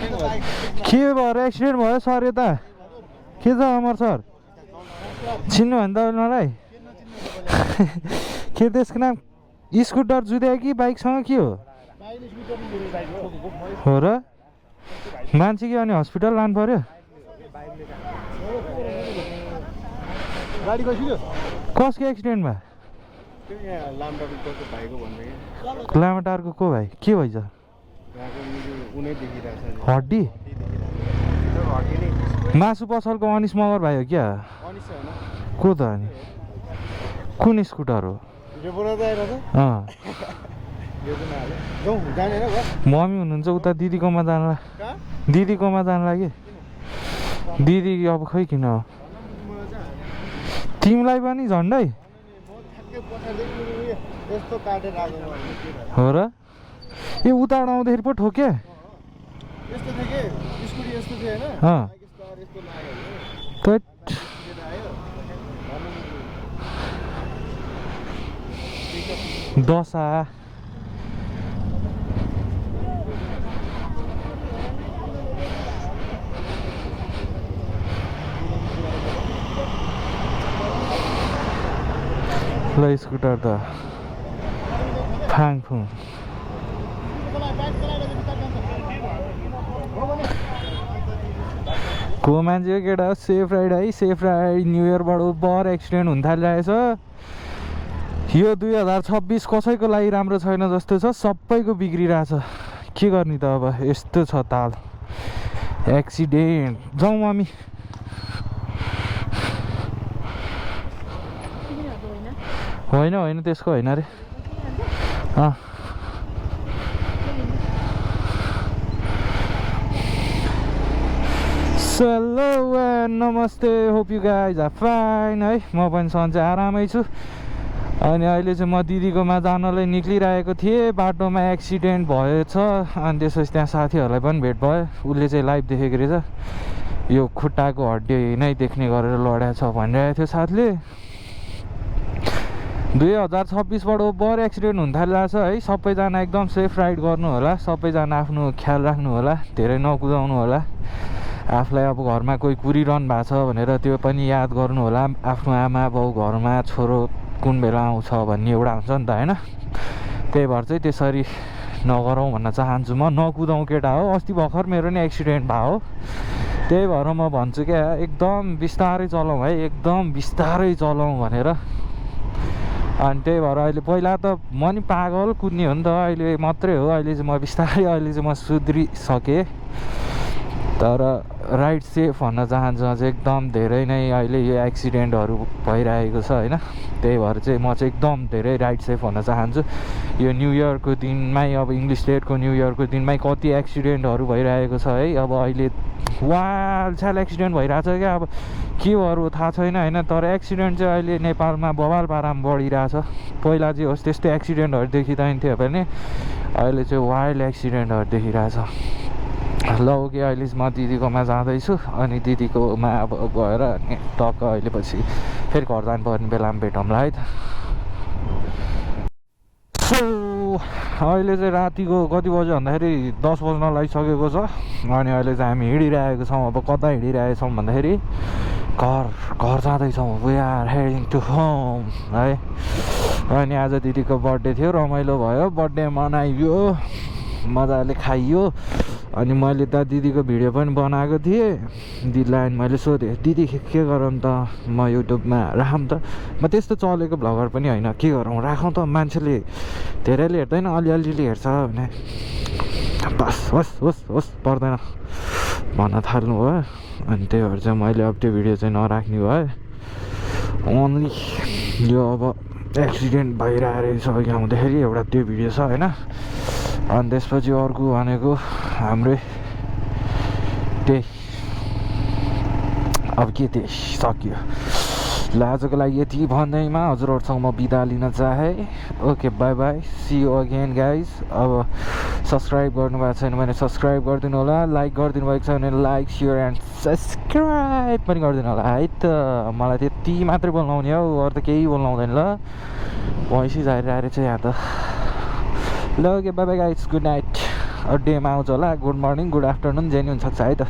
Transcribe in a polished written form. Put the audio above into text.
के भएर एक्सिडेन्ट भयो सर यता के छ अमर सर चिन्नु भने त मलाई के त्यसको नाम स्कुटर जुद्यो कि बाइकसँग के हो र मान्छे कि अनि हस्पिटल लानु पर्यो कसको एक्सिडेन्ट भयो लामाटारको को भाइ के भएछ हड्डी मासु पसलको अनिस मगर भाइ हो क्या को त अनि कुन स्कुटर हो मम्मी हुनुहुन्छ उता दिदीकोमा जानु लागि दिदी अब खै किन हो तिमीलाई पनि झन्डै हो र ए उताबाट आउँदाखेरि पो ठोके दशा ल स्कुटर त फाङफुङ को मान्छे केटा सेफ राइड है सेफ राइड न्यु इयरबाट बर एक्सिडेन्ट हुन थालिरहेछ यो 2026 कसैको लागि राम्रो छैन जस्तो छ सबैको बिग्रिरहेछ के गर्ने त अब यस्तो छ ताल एक्सिडेन्ट जाउँ मम्मी होइन त्यसको होइन अरे हेलो नमस्ते hope you guys are fine है म पनि सन्चै आरामै छु अनि अहिले चाहिँ म दिदीकोमा जानलाई निक्लिरहेको थिएँ बाटोमा एक्सिडेन्ट भएछ अनि त्यसपछि त्यहाँ साथीहरूलाई पनि भेट भयो उसले चाहिँ लाइभ देखेको रहेछ यो खुट्टाको हड्डी नै देख्ने गरेर लडेको छ भनिरहेको थियो साथीले 2026बाट बर एक्सिडेन्ट हुन थालिरहेछ है सबैजना एकदम सेफ राइड गर्नु होला सबैजना आफ्नो ख्याल राख्नु होला धेरै नकुदाउनु होला आफूलाई अब घरमा कोही कुरिरहनु भएको छ भनेर त्यो पनि याद गर्नु होला आफ्नो आमा बाउ घरमा छोरो कुन बेला आउँछ भन्ने एउटा हुन्छ नि त होइन त्यही भएर चाहिँ त्यसरी नगरौँ भन्न चाहन्छु म नकुदाउँ केटा हो अस्ति भर्खर मेरो नि एक्सिडेन्ट भयो त्यही भएर म भन्छु क्या एकदम बिस्तारै चलाउँ है एकदम बिस्तारै चलाउँ भनेर अनि त्यही भएर अहिले पहिला त म नि पागल कुद्ने हो नि त अहिले मात्रै हो अहिले चाहिँ म बिस्तारै अहिले चाहिँ म सुध्रिसकेँ तर राइड सेफ भन्न चाहन्छु अझै एकदम धेरै नै अहिले यो एक्सिडेन्टहरू भइरहेको छ होइन त्यही भएर चाहिँ म चाहिँ एकदम धेरै राइड सेफ भन्न चाहन्छु यो न्यु इयरको दिनमै अब इङ्ग्लिस डेटको न्यु इयरको दिनमै कति एक्सिडेन्टहरू भइरहेको छ है अब अहिले वालछाल एक्सिडेन्ट भइरहेछ क्या अब के भएर थाहा छैन होइन तर एक्सिडेन्ट चाहिँ अहिले नेपालमा बवाल पारामा बढिरहेछ पहिला चाहिँ होस् त्यस्तो एक्सिडेन्टहरू देखिँदैन थियो भने अहिले चाहिँ वाइल्ड एक्सिडेन्टहरू देखिरहेछ ल ओके अहिले म दिदीकोमा जाँदैछु अनि दिदीकोमा अब गएर अनि टक्क अहिले पछि फेरि घर जानुपर्ने बेलामा भेटौँला है त सो अहिले चाहिँ रातिको कति बज्यो भन्दाखेरि 10 बज्न लागिसकेको छ अनि अहिले चाहिँ हामी हिँडिरहेको छौँ अब कता हिँडिरहेको छौँ भन्दाखेरि घर जाँदैछौँ we are heading to home है अनि आज दिदीको बर्थडे थियो रमाइलो भयो बर्थडे मनाइयो मजाले खाइयो अनि मैले त दिदीको भिडियो पनि बनाएको थिएँ दिदीलाई मैले सोधेँ दिदी के गरौँ त म युट्युबमा राखौँ त म त्यस्तो चलेको भ्लगर पनि होइन के गरौँ राखौँ त मान्छेले धेरैले हेर्दैन अलिअलि हेर्छ भने बस होस् पर्दैन भन्न थाल्नु भयो अनि त्यही भएर चाहिँ मैले अब त्यो भिडियो चाहिँ नराख्ने भयो ओन्ली यो अब एक्सिडेन्ट भइरहेको छ अघि आउँदाखेरि एउटा त्यो भिडियो छ होइन अनि त्यसपछि अर्को भनेको हाम्रै त्यही अब के त्यही सकियो ल आजको लागि यति भन्दैमा हजुरहरूसँग म बिदा लिन चाहेँ okay bye bye see you again guys अब सब्सक्राइब गर्नुभएको छैन भने सब्सक्राइब गरिदिनु होला लाइक गरिदिनु भएको छ भने लाइक सेयर एन्ड सब्सक्राइब पनि गरिदिनु होला है त मलाई त्यति मात्रै बोल्नु आउने हौ अरू त केही बोल्नु आउँदैन ल पैसै झरिरहेको छ यहाँ त ल okay bye by guys good night डेमा आउँछ होला गुड मर्निङ गुड आफ्टरनुन जे नि हुनसक्छ है त